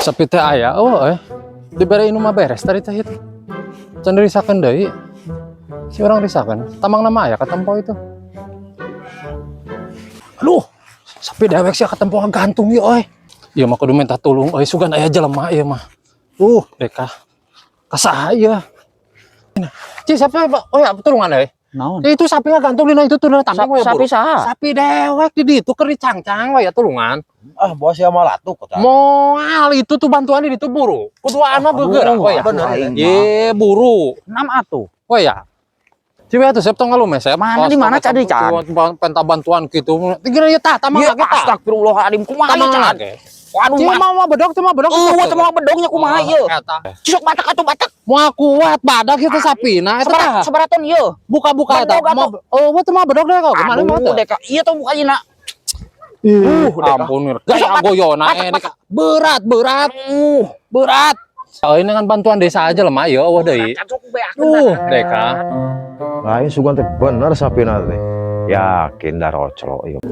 Sapi teh aya, oh eh. Dibere inum mah beres tadi teh itu. Can dirisakeun deui. Si orang risakeun. Tamang nama aya katempo itu. Aduh, sapi dewek sih katempo gantung ieu euy. Ieu mah kudu minta tulung euy, sugan aya jelema ieu mah. Deka. Ka saha ieu? Ci, siapa, Pak? Oh ya, tulungan euy. Naon? Itu sapinya gantung dina itu tuh dina tambang we, Sapi buru. saha? Sapi dewek di ditu keur dicangcang we ya, tulungan. Ah, bos ya malah tuh kota. Moal itu tuh bantuan di ditu buru. Kuduaan mah bergerak we ya. Bener. Ye, buru. Nam atuh. We ya. Ciwe atuh, sep, tong ngalume sep. Mana, di mana, Cadi, Can? Penta bantuan gitu. Tiga ya tah tamang Iya, lagi tah. Astagfirullahaladzim, kumaha Tamang ieu, Can? lagi. Waduh, Ciwe mah. Mau mah bedog, cuma bedog. Eueuh, teh mau bedognya kumaha ieu? Eta. Sok batak atuh, batak. Moal kuat badak itu sapina eta tah. Sabaraha ton ieu? Buka-buka eta. Bedog atuh. Mau oh, teu mah bedog deh kok. Gimana mah Aduh, teh? Deka. Ieu tuh buka ayeuna. Deka. Ampun, gaya goyona Batak, eh, batak. Deka. Berat, berat, berat. Oh, ini kan bantuan desa aja lemah ya, wah deui. Sok beakeun. Deka. Lain sugan teh bener sapina teh. Yakin dah roclo ieu.